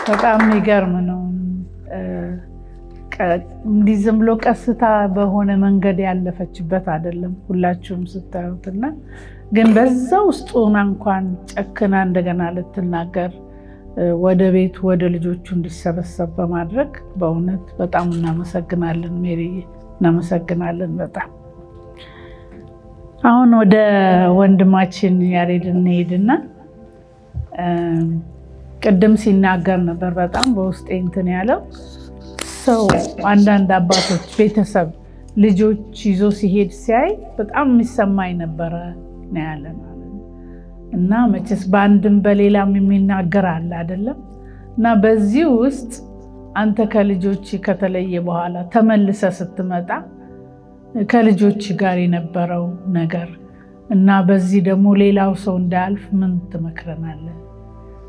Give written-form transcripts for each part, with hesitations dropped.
በጣም የሚገርም ነው። እንዲህ ዝም ብሎ ቀስታ በሆነ መንገድ ያለፈችበት አይደለም ሁላችሁም ስታዩትና፣ ግን በዛ ውስጥ ሆና እንኳን ጨክና እንደገና ልትናገር ወደ ቤቱ ወደ ልጆቹ እንዲሰበሰብ በማድረግ በእውነት በጣም እናመሰግናለን ሜሪዬ፣ እናመሰግናለን በጣም። አሁን ወደ ወንድማችን ያሬድ እንሄድና ቅድም ሲናገር ነበር፣ በጣም በውስጤ እንትን ያለው ሰው አንዳንድ አባቶች ቤተሰብ ልጆች ይዞ ሲሄድ ሲያይ በጣም የሚሰማኝ ነበረ ነው ያለ ማለት ነው። እና መቼስ በአንድም በሌላም የሚናገር አለ አይደለም? እና በዚህ ውስጥ አንተ ከልጆች ከተለየ በኋላ ተመልሰ ስትመጣ ከልጆች ጋር የነበረው ነገር እና በዚህ ደግሞ ሌላው ሰው እንዳያልፍ ምን ትመክረናለህ?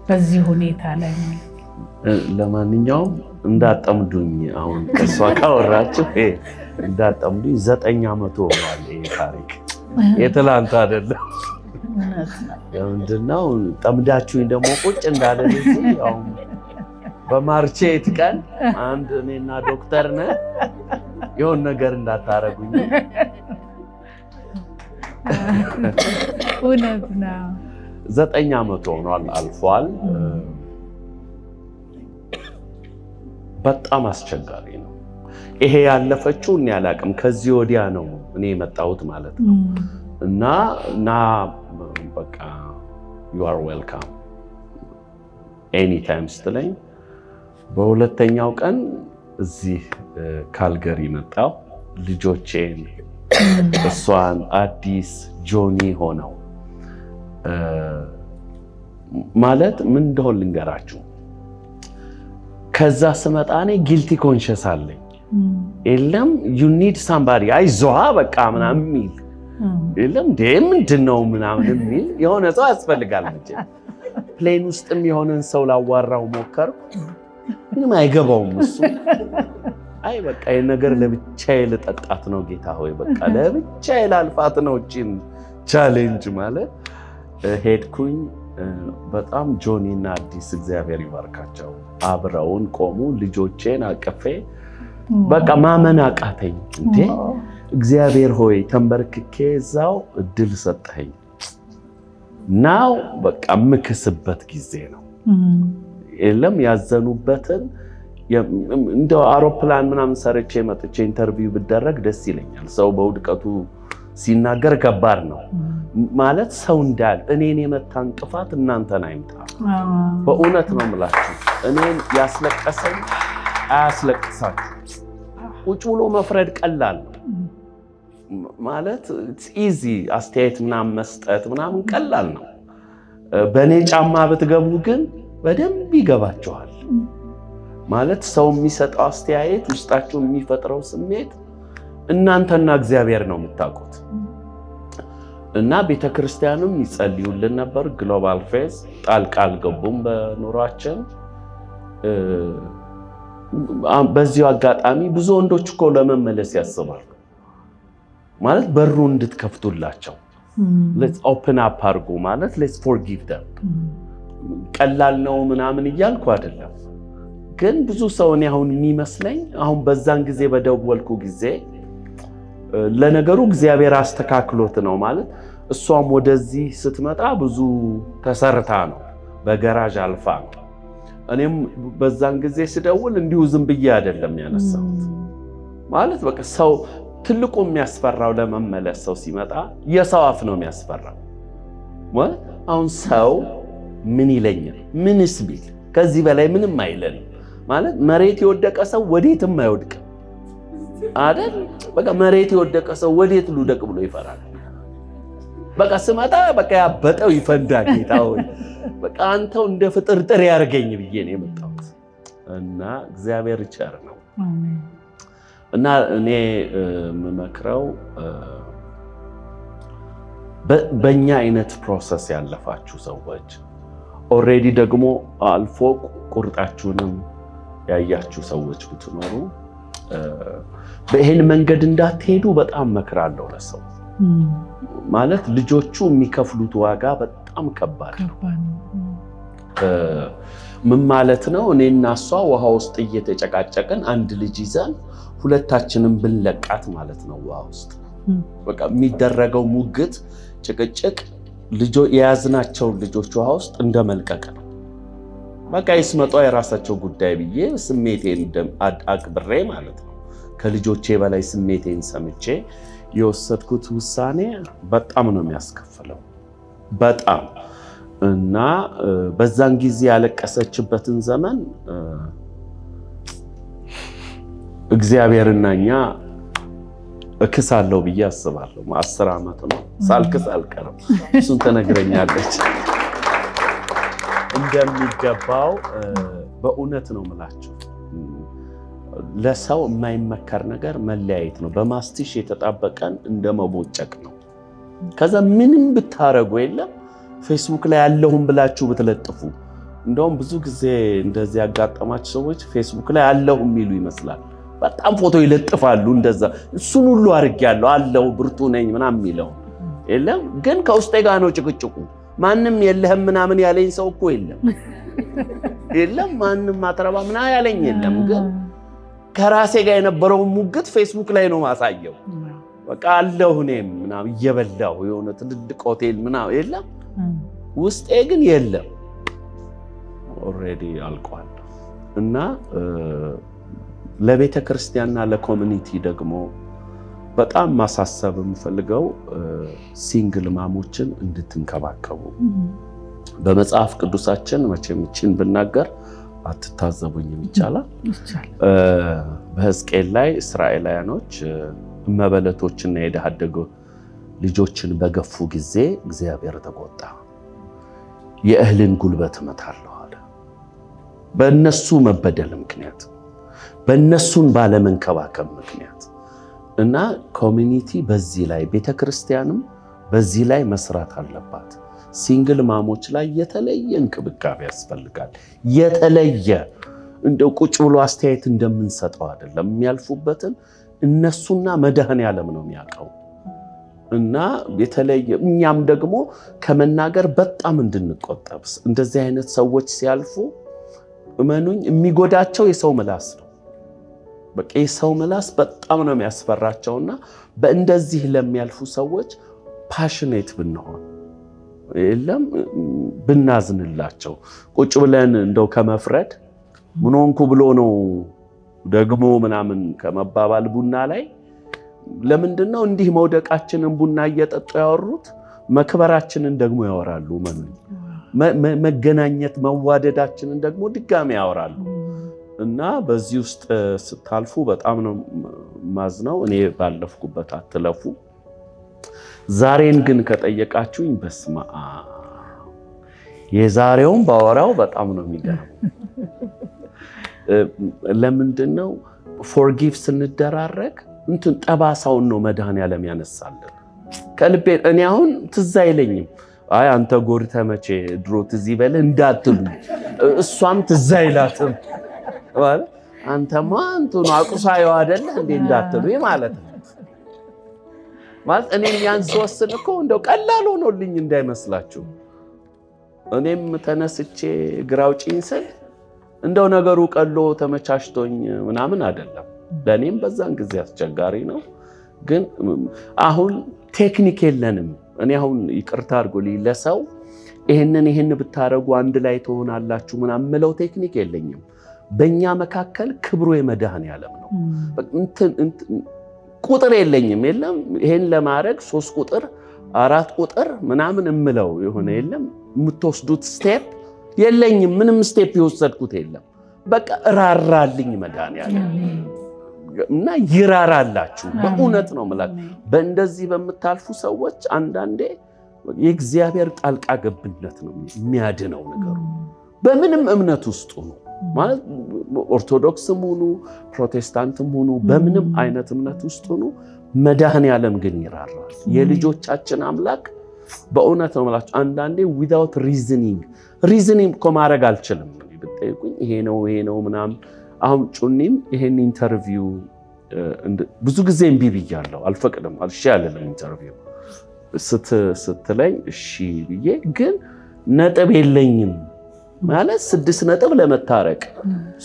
በዚህ ሁኔታ ላይ ማለት ነው። ለማንኛውም እንዳጠምዱኝ፣ አሁን ከእሷ ካወራችሁ እንዳጠምዱኝ። 9 ዓመቱ ሆኗል። ይሄ ታሪክ የትላንት አይደለም። እውነት ነው። ምንድነው ጠምዳችሁኝ ደግሞ ቁጭ እንዳለ እዚህ ያው በ March 8 ቀን አንድ እኔና ዶክተር ነን የሆን ነገር እንዳታረጉኝ። እውነት ነው። 9 ዓመቱ ሆኗል፣ አልፏል። በጣም አስቸጋሪ ነው። ይሄ ያለፈችው እኔ አላቅም። ከዚህ ወዲያ ነው እኔ የመጣሁት ማለት ነው። እና በቃ "You are welcome anytime" ስትለኝ በሁለተኛው ቀን እዚህ ካልገሪ መጣሁ። ልጆቼን እሷን አዲስ ጆኒ ሆነው ማለት ምን እንደሆን ልንገራችሁ። ከዛ ስመጣ እኔ guilty conscious አለኝ። የለም you need somebody አይዞህ በቃ ምናምን የሚል፣ የለም እንዴ ምንድን ነው ምናምን የሚል የሆነ ሰው ያስፈልጋል። መቼም plane ውስጥም የሆነን ሰው ላዋራው ሞከርኩ። ምንም አይገባውም እሱ። አይ በቃ ይሄን ነገር ለብቻዬ ልጠጣት ነው፣ ጌታ ሆይ በቃ ለብቻዬ ላልፋት ነው እቺን challenge ማለት ሄድኩኝ። በጣም ጆኒ እና አዲስ እግዚአብሔር ይባርካቸው አብረውን ቆሙ። ልጆቼን አቅፌ በቃ ማመን አቃተኝ። እንዴ እግዚአብሔር ሆይ ተንበርክኬ እዛው እድል ሰጠኸኝ። Now በቃ የምክስበት ጊዜ ነው። የለም ያዘኑበትን እንደው አውሮፕላን ምናምን ሰርቼ መጥቼ interview ብደረግ ደስ ይለኛል። ሰው በውድቀቱ ሲናገር ከባድ ነው ማለት ሰው እንዳል እኔን የመታ እንቅፋት እናንተን አይምታ። በእውነት ነው የምላችሁ። እኔን ያስለቀሰኝ አያስለቅሳችሁ። ቁጭ ብሎ መፍረድ ቀላል ነው ማለት easy፣ አስተያየት ምናምን መስጠት ምናምን ቀላል ነው። በእኔ ጫማ ብትገቡ ግን በደንብ ይገባችኋል። ማለት ሰው የሚሰጠው አስተያየት ውስጣችሁ የሚፈጥረው ስሜት እናንተና እግዚአብሔር ነው የምታውቁት። እና ቤተክርስቲያኑም ይጸልዩልን ነበር። Global Faith ጣልቃ አልገቡም በኑሯችን። በዚሁ አጋጣሚ ብዙ ወንዶች እኮ ለመመለስ ያስባሉ። ማለት በሩ እንድትከፍቱላቸው let's open up አድርጉ ማለት let's forgive them። ቀላል ነው ምናምን እያልኩ አይደለም። ግን ብዙ ሰው እኔ አሁን የሚመስለኝ አሁን በዛን ጊዜ በደወልኩ ጊዜ ለነገሩ እግዚአብሔር አስተካክሎት ነው፣ ማለት እሷም ወደዚህ ስትመጣ ብዙ ተሰርታ ነው፣ በገራዥ አልፋ ነው። እኔም በዛን ጊዜ ስደውል እንዲሁ ዝም ብዬ አይደለም ያነሳሁት። ማለት በቃ ሰው ትልቁ የሚያስፈራው ለመመለስ ሰው ሲመጣ የሰው አፍ ነው የሚያስፈራው። ማለት አሁን ሰው ምን ይለኛል? ምንስ ቢል ከዚህ በላይ ምንም አይለንም። ማለት መሬት የወደቀ ሰው ወዴትም አይወድቅም አይደል? በቃ መሬት የወደቀ ሰው ወዴት ልውደቅ ብሎ ይፈራል። በቃ ስመጣ በቃ ያበጠው ይፈንዳ፣ ጌታ ሆይ በቃ አንተው እንደ ፍጥርጥር ያርገኝ ብዬ ነው የመጣሁት እና እግዚአብሔር ቸር ነው። እና እኔ የምመክረው በእኛ አይነት process ያለፋችሁ ሰዎች፣ already ደግሞ አልፎ ቁርጣችሁንም ያያችሁ ሰዎች ብትኖሩ በይህን መንገድ እንዳትሄዱ በጣም መክራለሁ ለሰው። ማለት ልጆቹ የሚከፍሉት ዋጋ በጣም ከባድ ነው። ምን ማለት ነው? እኔና እሷ ውሃ ውስጥ እየተጨቃጨቅን አንድ ልጅ ይዘን ሁለታችንን ብንለቃት ማለት ነው። ውሃ ውስጥ በቃ የሚደረገው ሙግት፣ ጭቅጭቅ የያዝናቸውን ልጆች ውሃ ውስጥ እንደመልቀቅ ነው። በቃ ይስመጧ የራሳቸው ጉዳይ ብዬ ስሜቴን አክብሬ ማለት ነው። ከልጆቼ በላይ ስሜቴን ሰምቼ የወሰድኩት ውሳኔ በጣም ነው የሚያስከፍለው። በጣም እና በዛን ጊዜ ያለቀሰችበትን ዘመን እግዚአብሔርና እኛ እክሳለሁ ብዬ አስባለሁ። 10 ዓመት ነው ሳልክስ አልቀርም። እሱን ተነግረኛለች እንደሚገባው። በእውነት ነው የምላችሁ፣ ለሰው የማይመከር ነገር መለያየት ነው። በማስቲሽ የተጣበቀን እንደ መቦጨቅ ነው። ከዛ ምንም ብታረጉ የለም ፌስቡክ ላይ ያለሁም ብላችሁ ብትለጥፉ፣ እንደውም ብዙ ጊዜ እንደዚህ ያጋጠማችሁ ሰዎች ፌስቡክ ላይ አለሁ የሚሉ ይመስላል። በጣም ፎቶ ይለጥፋሉ። እንደዛ እሱን ሁሉ አድርጌያለሁ አለሁ ብርቱ ነኝ ምናምን የሚለው የለም። ግን ከውስጤ ጋር ነው ጭቅጭቁ። ማንም የለህም ምናምን ያለኝ ሰው እኮ የለም የለም፣ ማንም አትረባ ምናምን ያለኝ የለም። ግን ከራሴ ጋር የነበረውን ሙግት ፌስቡክ ላይ ነው ማሳየው። በቃ አለሁ እኔም ምናምን እየበላሁ የሆነ ትልልቅ ሆቴል ምናምን የለም፣ ውስጤ ግን የለም። Already አልቋል። እና ለቤተ ክርስቲያንና ለ community ደግሞ በጣም ማሳሰብ የምፈልገው single mom ኦችን እንድትንከባከቡ። በመጽሐፍ ቅዱሳችን መቼም ይህችን ብናገር አትታዘቡኝም፣ ይቻላል። በሕዝቅኤል ላይ እስራኤላውያኖች እመበለቶችና የድሃ አደግ ልጆችን በገፉ ጊዜ እግዚአብሔር ተቆጣ። የእህልን ጉልበት እመታለሁ አለ። በእነሱ መበደል ምክንያት፣ በእነሱን ባለመንከባከብ ምክንያት። እና community በዚህ ላይ፣ ቤተክርስቲያንም በዚህ ላይ መስራት አለባት። Single mom ኦች ላይ የተለየ እንክብካቤ ያስፈልጋል። የተለየ እንደው ቁጭ ብሎ አስተያየት እንደምንሰጠው አይደለም። የሚያልፉበትን እነሱና መድኃኔዓለም ነው የሚያውቀው። እና የተለየ እኛም ደግሞ ከመናገር በጣም እንድንቆጠብ። እንደዚህ አይነት ሰዎች ሲያልፉ እመኑኝ የሚጎዳቸው የሰው ምላስ ነው። በቃ የሰው ምላስ በጣም ነው የሚያስፈራቸውና በእንደዚህ ለሚያልፉ ሰዎች passionate ብንሆን የለም ብናዝንላቸው፣ ቁጭ ብለን እንደው ከመፍረድ ምን ሆንኩ ብሎ ነው ደግሞ ምናምን ከመባባል ቡና ላይ፣ ለምንድን ነው እንዲህ መውደቃችንን ቡና እየጠጡ ያወሩት? መክበራችንን ደግሞ ያወራሉ። መኑኝ መገናኘት መዋደዳችንን ደግሞ ድጋሚ ያወራሉ። እና በዚህ ውስጥ ስታልፉ በጣም ነው ማዝነው። እኔ ባለፍኩበት አትለፉ። ዛሬን ግን ከጠየቃችሁኝ በስመ አብ የዛሬውን ባወራው በጣም ነው የሚገርመው። ለምንድን ነው forgive ስንደራረግ እንትን ጠባሳውን ነው መድኃኔዓለም ያነሳልን። ከልቤ እኔ አሁን ትዝ አይለኝም። አይ አንተ ጎድተህ መቼ ድሮ ትዝ ይበልህ እንዳትሉ፣ እሷም ትዝ አይላትም። ማለት አንተማ እንትኑ አቁሳየው አይደለህ እንዴ እንዳትሉ ማለት ነው። ማለት እኔም ያን ስወስን እኮ እንደው ቀላል ሆኖልኝ እንዳይመስላችሁ። እኔም ተነስቼ ግራ አውጪኝ ስል እንደው ነገሩ ቀሎ ተመቻችቶኝ ምናምን አይደለም። ለእኔም በዛን ጊዜ አስቸጋሪ ነው። ግን አሁን ቴክኒክ የለንም። እኔ አሁን ይቅርታ አድርጎልኝ ለሰው ይሄንን ይሄን ብታረጉ አንድ ላይ ትሆናላችሁ ምናምን የምለው ቴክኒክ የለኝም። በእኛ መካከል ክብሩ የመድኃኔዓለም ነው። ቁጥር የለኝም። የለም ይሄን ለማድረግ 3 ቁጥር 4 ቁጥር ምናምን እምለው የሆነ የለም። የምትወስዱት step የለኝም። ምንም step የወሰድኩት የለም። በቃ እራራልኝ መድኃኔዓለም እና ይራራላችሁ። በእውነት ነው የምላችሁ። በእንደዚህ በምታልፉ ሰዎች አንዳንዴ የእግዚአብሔር ጣልቃ ገብነት ነው የሚያድነው ነገሩ። በምንም እምነት ውስጥ ሁኑ፣ ማለት ኦርቶዶክስም ሁኑ ፕሮቴስታንትም ሁኑ፣ በምንም አይነት እምነት ውስጥ ሁኑ፣ መድኃኔዓለም ግን ይራራል። የልጆቻችን አምላክ በእውነት ነው የምላችሁ። አንዳንዴ without reasoning፣ reasoning እኮ ማድረግ አልችልም። ብትጠይቁኝ ይሄ ነው ይሄ ነው ምናምን። አሁን ጩኒም ይሄን interview ብዙ ጊዜ እምቢ ብያለሁ፣ አልፈቅድም፣ እሺ አልልም። Interview ስትለኝ እሺ ብዬ ግን ነጥብ የለኝም። ማለት 6 ነጥብ ለመታረቅ፣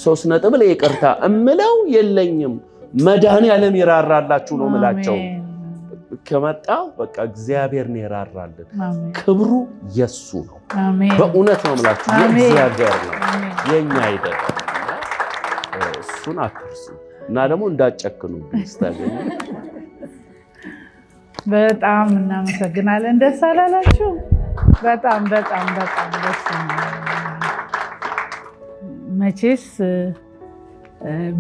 3 ነጥብ ለይቅርታ እምለው የለኝም። መድኃኔዓለም ይራራላችሁ ነው ምላቸው። ከመጣው በቃ እግዚአብሔር ነው የራራልን። ክብሩ የሱ ነው። በእውነት ነው ምላችሁ፣ የእግዚአብሔር ነው፣ የኛ አይደለም። እሱን አትርሱ እና ደግሞ እንዳጨክኑብኝ ስታገኙ። በጣም እናመሰግናለን። ደስ አላላችሁ? በጣም በጣም በጣም ደስ። መቼስ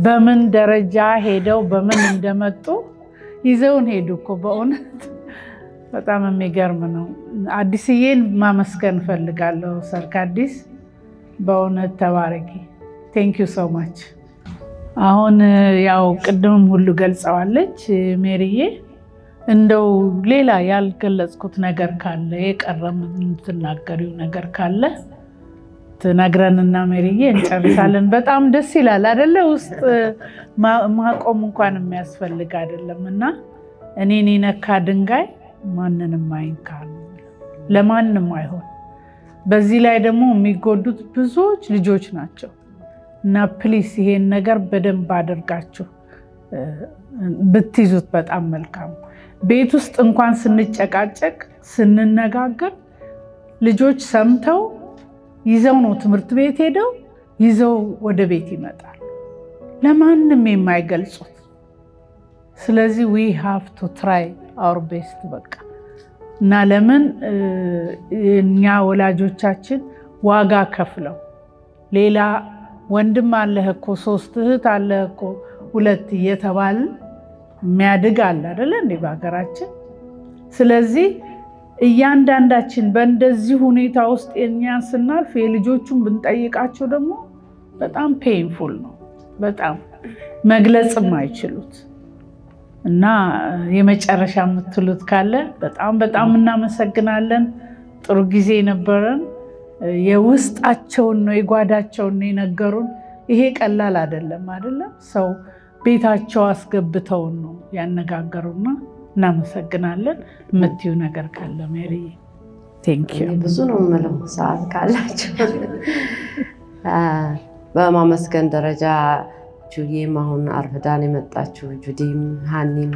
በምን ደረጃ ሄደው በምን እንደመጡ ይዘውን ሄዱ እኮ፣ በእውነት በጣም የሚገርም ነው። አዲስዬን ማመስገን እፈልጋለሁ። ሰርክ አዲስ፣ በእውነት ተባረኪ። Thank you so much። አሁን ያው ቅድምም ሁሉ ገልጸዋለች ሜሪዬ። እንደው ሌላ ያልገለጽኩት ነገር ካለ፣ የቀረ የምትናገሪው ነገር ካለ ትነግረንና ሜሪዬ እንጨርሳለን። በጣም ደስ ይላል አደለ? ውስጥ ማቆም እንኳን የሚያስፈልግ አይደለም። እና እኔን የነካ ድንጋይ ማንንም አይንካ፣ ለማንም አይሆን። በዚህ ላይ ደግሞ የሚጎዱት ብዙዎች ልጆች ናቸው። እና please ይሄን ነገር በደንብ አድርጋችሁ ብትይዙት በጣም መልካም። ቤት ውስጥ እንኳን ስንጨቃጨቅ፣ ስንነጋገር ልጆች ሰምተው ይዘው ነው ትምህርት ቤት ሄደው ይዘው ወደ ቤት ይመጣል፣ ለማንም የማይገልጹት። ስለዚህ we have to try our best በቃ። እና ለምን እኛ ወላጆቻችን ዋጋ ከፍለው፣ ሌላ ወንድም አለህ እኮ፣ ሶስት እህት አለህ እኮ፣ ሁለት እየተባልን የሚያድግ አለ አይደለ እንዴ በሀገራችን። ስለዚህ እያንዳንዳችን በእንደዚህ ሁኔታ ውስጥ የእኛን ስናልፍ የልጆቹን ብንጠይቃቸው ደግሞ በጣም painful ነው፣ በጣም መግለጽም አይችሉት። እና የመጨረሻ የምትሉት ካለ፣ በጣም በጣም እናመሰግናለን። ጥሩ ጊዜ ነበረን። የውስጣቸውን ነው፣ የጓዳቸውን ነው የነገሩን። ይሄ ቀላል አይደለም፣ አይደለም፣ ሰው ቤታቸው አስገብተውን ነው ያነጋገሩና እናመሰግናለን። የምትዩ ነገር ካለ ሜሪ። Thank you። ብዙ ነው የምለው ሰዓት ካላቸው። በማመስገን ደረጃ ጁዬም አሁን አርፍዳን የመጣችው፣ ጁዲም ሀኒም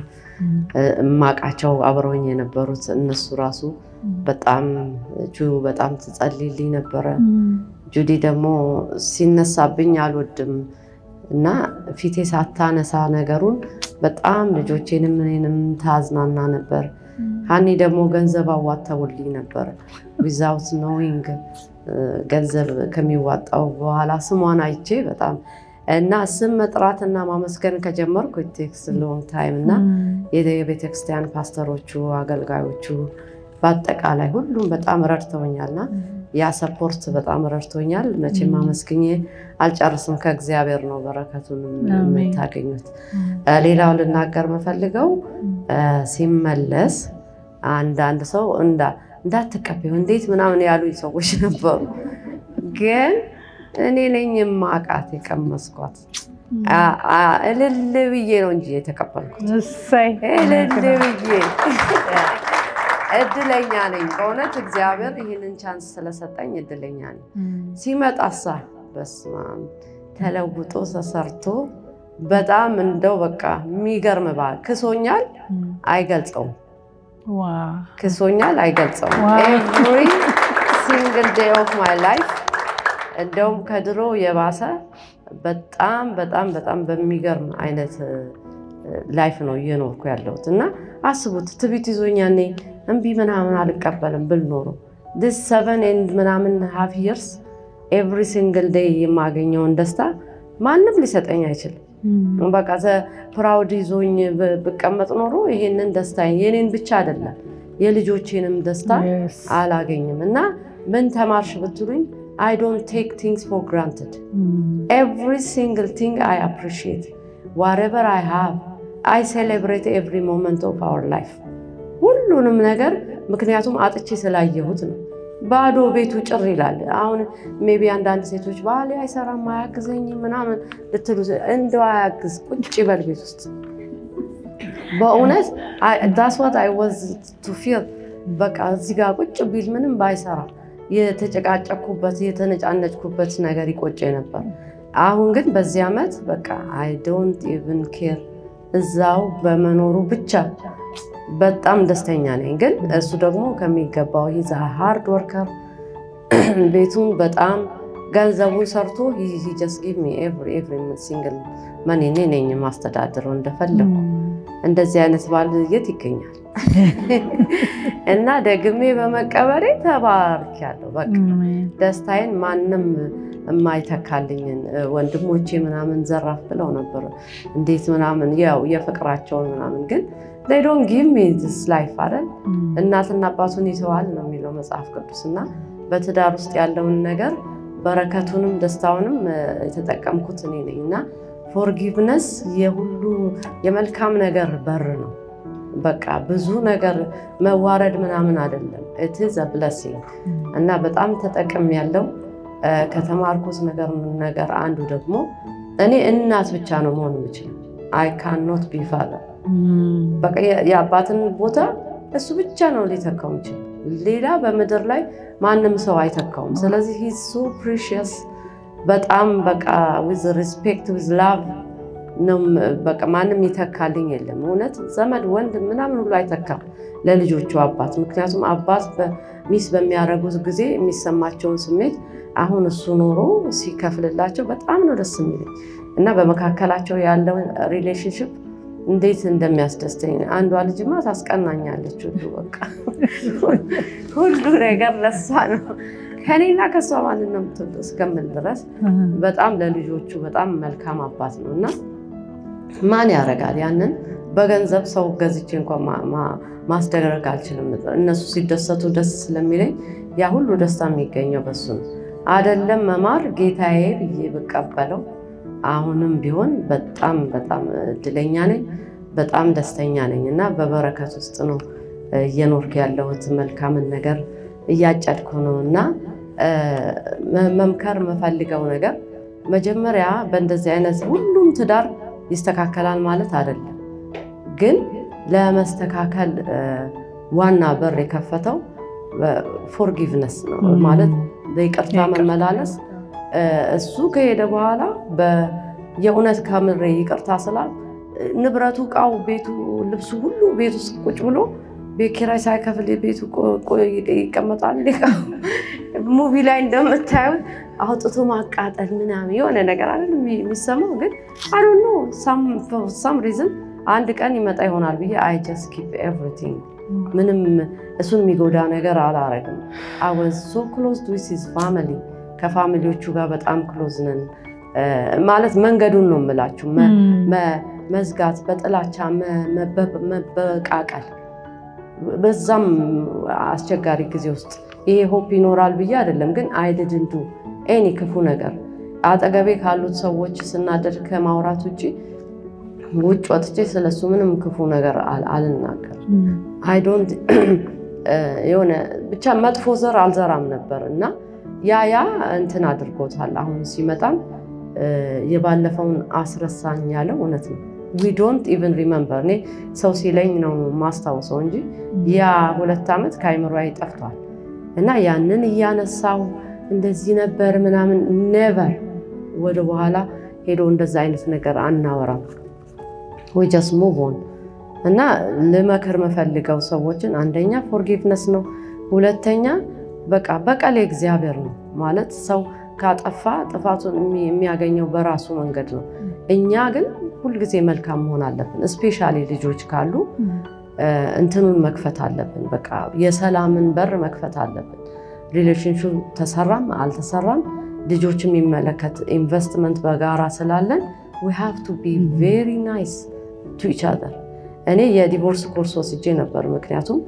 እማቃቸው አብረውኝ የነበሩት እነሱ ራሱ በጣም፣ ጁ በጣም ትጸልይልኝ ነበረ። ጁዲ ደግሞ ሲነሳብኝ አልወድም እና ፊቴ ሳታነሳ ነገሩን በጣም ልጆቼንም እኔንም ታዝናና ነበር። ሀኒ ደግሞ ገንዘብ አዋተውልኝ ነበር፣ without knowing ገንዘብ ከሚዋጣው በኋላ ስሟን አይቼ በጣም። እና ስም መጥራትና ማመስገን ከጀመርኩ takes long time። እና የቤተክርስቲያን ፓስተሮቹ፣ አገልጋዮቹ፣ በአጠቃላይ ሁሉም በጣም ረድተውኛልና ያ support በጣም ረድቶኛል። መቼም አመስግኜ አልጨርስም። ከእግዚአብሔር ነው በረከቱን የምታገኙት። ሌላው ልናገር የምፈልገው ሲመለስ አንዳንድ ሰው እንዳትቀበይው እንዴት ምናምን ያሉ ሰዎች ነበሩ። ግን እኔ ነኝ የማውቃት፣ የቀመስኳት። እልል ብዬ ነው እንጂ የተቀበልኩት። እልል ብዬ። እድለኛ ነኝ በእውነት፣ እግዚአብሔር ይህንን chance ስለሰጠኝ እድለኛ ነኝ። ሲመጣሳ በስመ አብ፣ ተለውጦ ተሰርቶ በጣም እንደው በቃ የሚገርም ባህል ክሶኛል፣ አይገልጸውም። ክሶኛል፣ አይገልጸውም። Every single day of my life እንደውም ከድሮ የባሰ በጣም በጣም በጣም በሚገርም አይነት life ነው እየኖርኩ ያለሁት። እና አስቡት፣ ትቢት ይዞኝ ያኔ እምቢ ምናምን አልቀበልም ብል ኖሮ this seven and ምናምን half years every single day የማገኘውን ደስታ ማንም ሊሰጠኝ አይችልም። በቃ proud ይዞኝ ብቀመጥ ኖሮ ይሄንን ደስታ የኔን ብቻ አይደለም የልጆቼንም ደስታ አላገኝም። እና ምን ተማርሽ ብትሉኝ፣ I don't take things for granted. Every single thing I appreciate. Whatever I have, I celebrate every moment of our life. ሁሉንም ነገር፣ ምክንያቱም አጥቼ ስላየሁት ነው። ባዶ ቤቱ ጭር ይላል። አሁን maybe አንዳንድ ሴቶች ባሌ አይሰራም፣ አያግዘኝም ምናምን ልትሉ፣ እንደው አያግዝ ቁጭ ይበል ቤት ውስጥ። በእውነት that's what I was to feel። በቃ እዚህ ጋር ቁጭ ቢል ምንም ባይሰራ የተጨቃጨኩበት የተነጫነጭኩበት ነገር ይቆጨኝ ነበር። አሁን ግን በዚህ ዓመት በቃ I don't even care፣ እዛው በመኖሩ ብቻ በጣም ደስተኛ ነኝ። ግን እሱ ደግሞ ከሚገባው he's hard worker፣ ቤቱን በጣም ገንዘቡን ሰርቶ he just give me every single money፣ እኔ ነኝ የማስተዳድረው እንደፈለኩ። እንደዚህ አይነት ባል የት ይገኛል? እና ደግሜ በመቀበሌ ተባርኪያለሁ። በቃ ደስታዬን ማንም የማይተካልኝን፣ ወንድሞቼ ምናምን ዘራፍ ብለው ነበር፣ እንዴት ምናምን ያው የፍቅራቸውን ምናምን፣ ግን they don't give me this life አይደል? እናትና አባቱን ይተዋል ነው የሚለው መጽሐፍ ቅዱስ። እና በትዳር ውስጥ ያለውን ነገር በረከቱንም ደስታውንም የተጠቀምኩት እኔ ነኝ። እና forgiveness የሁሉ የመልካም ነገር በር ነው። በቃ ብዙ ነገር መዋረድ ምናምን አይደለም። It's a blessing። እና በጣም ተጠቅም ያለው ከተማርኩት ነገር አንዱ ደግሞ እኔ እናት ብቻ ነው መሆን የምችለው። አይ ካን ኖት ቢ ፋዘር። በቃ የአባትን ቦታ እሱ ብቻ ነው ሊተካው የሚችል። ሌላ በምድር ላይ ማንም ሰው አይተካውም። ስለዚህ he's so precious፣ በጣም በቃ with respect, with love ነው። በቃ ማንም ይተካልኝ የለም። እውነት ዘመድ ወንድ ምናምን ሁሉ አይተካም ለልጆቹ አባት። ምክንያቱም አባት miss በሚያደርጉት ጊዜ የሚሰማቸውን ስሜት አሁን እሱ ኖሮ ሲከፍልላቸው በጣም ነው ደስ የሚለኝ። እና በመካከላቸው ያለውን relationship እንዴት እንደሚያስደስተኝ፣ አንዷ ልጅማ ታስቀናኛለች። ሁሉ በቃ ሁሉ ነገር ለሷ ነው። ከኔና ከሷ ማንን ነው የምትወደው እስከምል ድረስ በጣም ለልጆቹ በጣም መልካም አባት ነው። እና ማን ያደርጋል ያንን? በገንዘብ ሰው ገዝቼ እንኳን ማስደረግ አልችልም ነበር። እነሱ ሲደሰቱ ደስ ስለሚለኝ ያ ሁሉ ደስታ የሚገኘው በሱ ነው። አደለም መማር ጌታዬ ብዬ ብቀበለው አሁንም ቢሆን በጣም በጣም እድለኛ ነኝ፣ በጣም ደስተኛ ነኝ። እና በበረከት ውስጥ ነው እየኖርኩ ያለሁት፣ መልካምን ነገር እያጨድኩ ነው። እና መምከር የምፈልገው ነገር መጀመሪያ በእንደዚህ አይነት ሁሉም ትዳር ይስተካከላል ማለት አይደለም፣ ግን ለመስተካከል ዋና በር የከፈተው forgiveness ነው፣ ማለት በይቅርታ መመላለስ። እሱ ከሄደ በኋላ የእውነት ከምሬ ይቅርታ ስላል ንብረቱ፣ እቃው፣ ቤቱ፣ ልብሱ ሁሉ ቤት ውስጥ ቁጭ ብሎ ቤት ኪራይ ሳይከፍል ቤቱ ይቀመጣል። Movie ላይ እንደምታዩት አውጥቶ ማቃጠል ምናምን የሆነ ነገር አይደል የሚሰማው። ግን I don't know, some reason አንድ ቀን ይመጣ ይሆናል ብዬ I just keep everything፣ ምንም እሱን የሚጎዳ ነገር አላረግም። I was so close with his family፣ ከ family ዎቹ ጋር በጣም close ነን። ማለት መንገዱን ነው የምላችሁ፣ መዝጋት፣ በጥላቻ መበቃቀል፣ በዛም አስቸጋሪ ጊዜ ውስጥ ይሄ hope ይኖራል ብዬ አይደለም፣ ግን I didn't do any ክፉ ነገር። አጠገቤ ካሉት ሰዎች ስናደድ ከማውራት ውጭ ውጭ ወጥቼ ስለሱ ምንም ክፉ ነገር አልናገርም። I don't የሆነ ብቻ መጥፎ ዘር አልዘራም ነበር። እና ያ እንትን አድርጎታል። አሁን ሲመጣም የባለፈውን አስረሳኝ ያለው እውነት ነው። We don't even remember። እኔ ሰው ሲለኝ ነው ማስታውሰው እንጂ ያ 2 ዓመት ከአይምሮዬ ጠፍቷል። እና ያንን እያነሳው እንደዚህ ነበር ምናምን never፣ ወደ በኋላ ሄዶ እንደዛ አይነት ነገር አናወራም። We just move on። እና ልመክር የምፈልገው ሰዎችን አንደኛ forgiveness ነው። ሁለተኛ በቃ በቀል የእግዚአብሔር ነው፣ ማለት ሰው ካጠፋ ጥፋቱን የሚያገኘው በራሱ መንገድ ነው። እኛ ግን ሁልጊዜ መልካም መሆን አለብን። Especially ልጆች ካሉ እንትኑን መክፈት አለብን። በቃ የሰላምን በር መክፈት አለብን። Relationship ተሰራም አልተሰራም ልጆች የሚመለከት ኢንቨስትመንት በጋራ ስላለን we have to be very nice to each other። እኔ የ divorce course ወስጄ ነበር። ምክንያቱም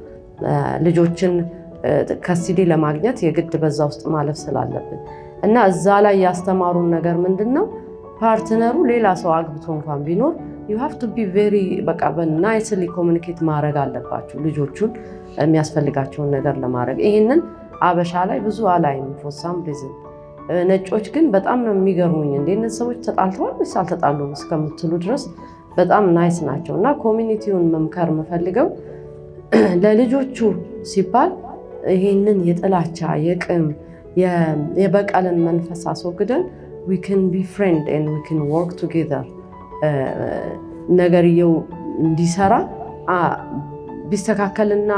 ልጆችን custody ለማግኘት የግድ በዛ ውስጥ ማለፍ ስላለብን። እና እዛ ላይ ያስተማሩን ነገር ምንድን ነው? Partner ኡ ሌላ ሰው አግብቶ እንኳን ቢኖር you have to be very በቃ በ nicely communicate ማድረግ አለባችሁ ልጆቹን የሚያስፈልጋቸውን ነገር ለማድረግ። ይህንን አበሻ ላይ ብዙ አላይም for some reason። ነጮች ግን በጣም ነው የሚገርሙኝ። እንደ እነዚህ ሰዎች ተጣልተዋል ወይስ አልተጣሉም እስከምትሉ ድረስ በጣም nice ናቸው። እና community ውን መምከር የምፈልገው ለልጆቹ ሲባል ይሄንን የጥላቻ፣ የቂም፣ የበቀልን መንፈስ አስወግደን we can be friend and we can work together። ነገርየው እንዲሰራ ቢስተካከልና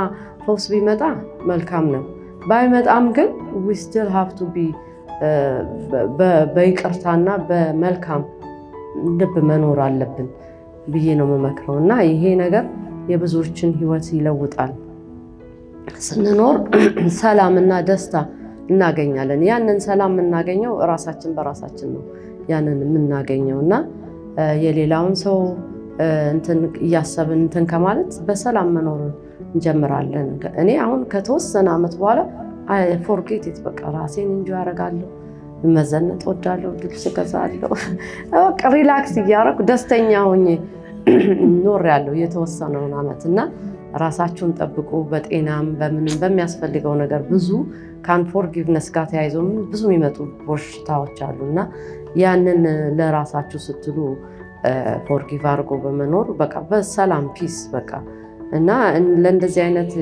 ፈውስ ቢመጣ መልካም ነው። ባይመጣም ግን we still have to be በይቅርታና በመልካም ልብ መኖር አለብን ብዬ ነው የምመክረው። እና ይሄ ነገር የብዙዎችን ሕይወት ይለውጣል። ስንኖር ሰላምና ደስታ እናገኛለን። ያንን ሰላም የምናገኘው ራሳችን በራሳችን ነው ያንን የምናገኘው። እና የሌላውን ሰው እንትን እያሰብን እንትን ከማለት በሰላም መኖር እንጀምራለን። እኔ አሁን ከተወሰነ ዓመት በኋላ forget it፣ በቃ ራሴን enjoy አደርጋለሁ፣ መዘነጥ ወዳለሁ፣ ልብስ እገዛለሁ። በቃ relax እያደረኩ ደስተኛ ሆኜ ኖሬያለሁ የተወሰነውን ዓመት። እና ራሳችሁን ጠብቁ። በጤናም በምንም በሚያስፈልገው ነገር ብዙ ከ unforgiveness ጋር ተያይዞ ብዙ የሚመጡ በሽታዎች አሉ። እና ያንን ለራሳችሁ ስትሉ forgive አድርጎ በመኖር በቃ በሰላም peace በቃ። እና ለእንደዚህ አይነት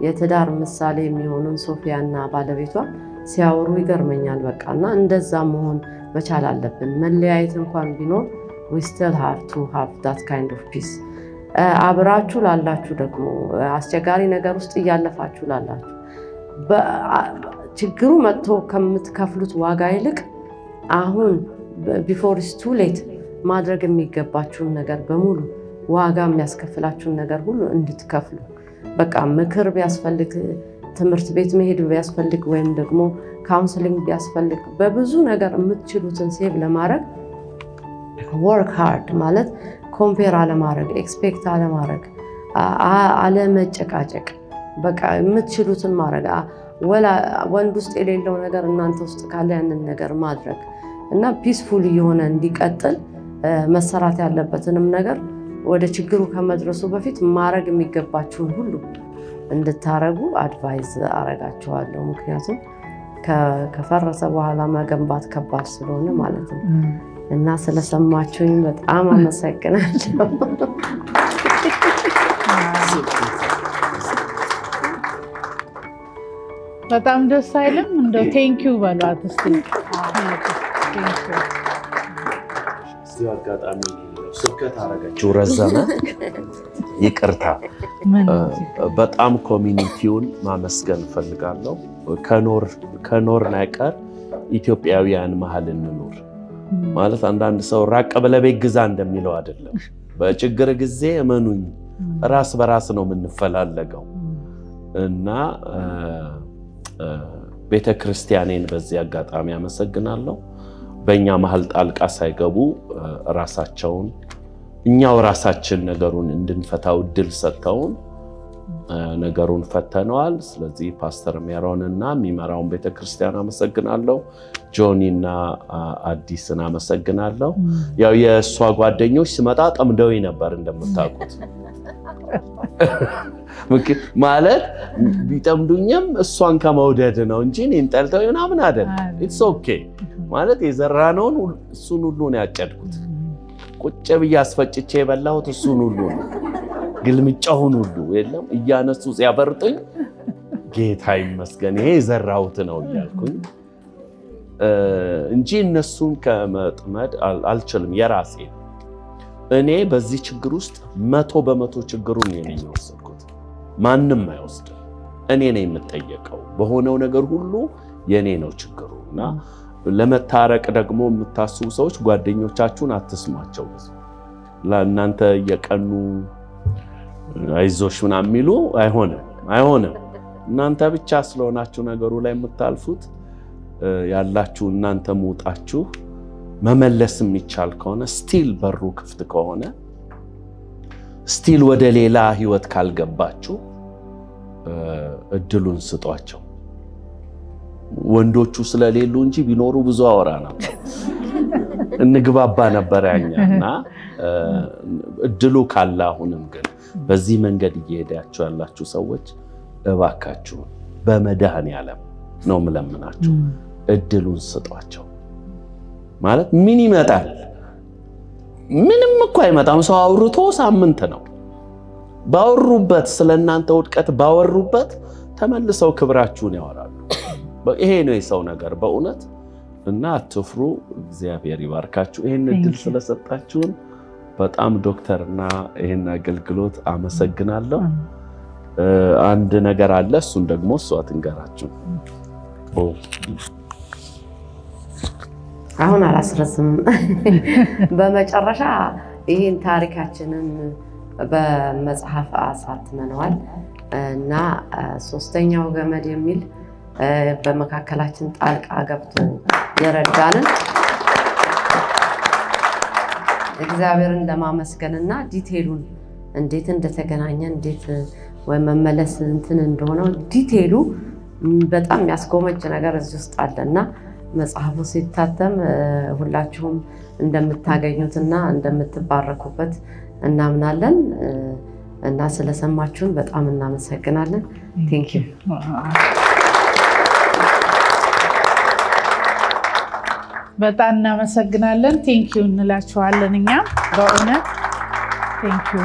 የትዳር ምሳሌ የሚሆኑን ሶፊያ እና ባለቤቷ ሲያወሩ ይገርመኛል። በቃ እና እንደዛ መሆን መቻል አለብን። መለያየት እንኳን ቢኖር we still have to have that kind of peace። አብራችሁ ላላችሁ ደግሞ፣ አስቸጋሪ ነገር ውስጥ እያለፋችሁ ላላችሁ፣ ችግሩ መጥቶ ከምትከፍሉት ዋጋ ይልቅ አሁን before it's too late ማድረግ የሚገባችሁን ነገር በሙሉ፣ ዋጋ የሚያስከፍላችሁን ነገር ሁሉ እንድትከፍሉ፣ በቃ ምክር ቢያስፈልግ፣ ትምህርት ቤት መሄድ ቢያስፈልግ ወይም ደግሞ counseling ቢያስፈልግ፣ በብዙ ነገር የምትችሉትን save ለማድረግ work hard ማለት compare አለማድረግ፣ expect አለማድረግ፣ አለመጨቃጨቅ፣ በቃ የምትችሉትን ማድረግ፣ ወንድ ውስጥ የሌለው ነገር እናንተ ውስጥ ካለ ያንን ነገር ማድረግ እና peaceful እየሆነ እንዲቀጥል መሰራት ያለበትንም ነገር ወደ ችግሩ ከመድረሱ በፊት ማድረግ የሚገባችሁን ሁሉ እንድታረጉ advise አረጋችኋለሁ። ምክንያቱም ከፈረሰ በኋላ መገንባት ከባድ ስለሆነ ማለት ነው። እና ስለሰማችሁኝ በጣም አመሰግናለሁ። በጣም ደስ አይልም? እንደው thank you በሏት እስኪ። እዚሁ አጋጣሚ ስብከት አደረገችው፣ ረዘመ፣ ይቅርታ። በጣም community ውን ማመስገን እፈልጋለሁ። ከኖርን አይቀር ኢትዮጵያውያን መሀል እንኑር። ማለት አንዳንድ ሰው ራቅ ብለህ ቤት ግዛ እንደሚለው አይደለም። በችግር ጊዜ እመኑኝ ራስ በራስ ነው የምንፈላለገው። እና ቤተ ክርስቲያኔን በዚህ አጋጣሚ አመሰግናለሁ። በእኛ መሀል ጣልቃ ሳይገቡ ራሳቸውን እኛው ራሳችን ነገሩን እንድንፈታው እድል ሰጥተውን ነገሩን ፈተነዋል። ስለዚህ ፓስተር ሜሮን እና የሚመራውን ቤተክርስቲያን አመሰግናለሁ። ጆኒ እና አዲስን አመሰግናለሁ። ያው የእሷ ጓደኞች ስመጣ ጠምደውኝ ነበር እንደምታውቁት። ማለት ቢጠምዱኝም እሷን ከመውደድ ነው እንጂ እኔን ጠልተው ምናምን አይደለም። It's okay። ማለት የዘራነውን እሱን ሁሉ ነው ያጨድኩት። ቁጭ ብዬ አስፈጭቼ የበላሁት እሱን ሁሉ ነው። ግልምጫውን ሁሉ የለም እያነሱ ሲያፈርጡኝ ጌታ ይመስገን ይሄ የዘራሁት ነው እያልኩኝ እንጂ እነሱን ከመጥመድ አልችልም። የራሴ ነው። እኔ በዚህ ችግር ውስጥ 100% ችግሩን እኔ ነኝ የወሰድኩት። ማንም አይወስድም። እኔ ነኝ የምጠየቀው። በሆነው ነገር ሁሉ የኔ ነው ችግሩ። እና ለመታረቅ ደግሞ የምታስቡ ሰዎች ጓደኞቻችሁን አትስሟቸው። ብዙ ለእናንተ እየቀኑ አይዞሽ ምናምን የሚሉ አይሆንም፣ አይሆንም። እናንተ ብቻ ስለሆናችሁ ነገሩ ላይ የምታልፉት ያላችሁ እናንተ መውጣችሁ መመለስ የሚቻል ከሆነ፣ still በሩ ክፍት ከሆነ፣ still ወደ ሌላ ህይወት ካልገባችሁ እድሉን ስጧቸው። ወንዶቹ ስለሌሉ እንጂ ቢኖሩ ብዙ አወራ ነበር፣ እንግባባ ነበር ያኛ። እና እድሉ ካለ አሁንም ግን በዚህ መንገድ እየሄዳችሁ ያላችሁ ሰዎች እባካችሁ በመድኃኔዓለም ነው የምለምናችሁ፣ እድሉን ስጧቸው። ማለት ምን ይመጣል? ምንም እኮ አይመጣም። ሰው አውርቶ ሳምንት ነው። ባወሩበት፣ ስለእናንተ ውድቀት ባወሩበት ተመልሰው ክብራችሁን ያወራሉ። ይሄ ነው የሰው ነገር በእውነት። እና አትፍሩ። እግዚአብሔር ይባርካችሁ። ይሄን እድል ስለሰጣችሁን በጣም ዶክተርና ይሄን አገልግሎት አመሰግናለሁ። አንድ ነገር አለ፣ እሱን ደግሞ እሷ ትንገራችሁ። አሁን አላስረዝምም። በመጨረሻ ይህን ታሪካችንን በመጽሐፍ አሳትመነዋል እና ሶስተኛው ገመድ የሚል በመካከላችን ጣልቃ ገብቶ የረዳንን እግዚአብሔርን ለማመስገንና detail ኡን እንዴት እንደተገናኘ፣ እንዴት ወይ መመለስ እንትን እንደሆነ detail ኡ በጣም የሚያስጎመጅ ነገር እዚህ ውስጥ አለና መጽሐፉ ሲታተም ሁላችሁም እንደምታገኙትና እንደምትባረኩበት እናምናለን። እና ስለሰማችሁን በጣም እናመሰግናለን። Thank you። በጣም እናመሰግናለን። Thank you እንላችኋለን። እኛም በእውነት thank you።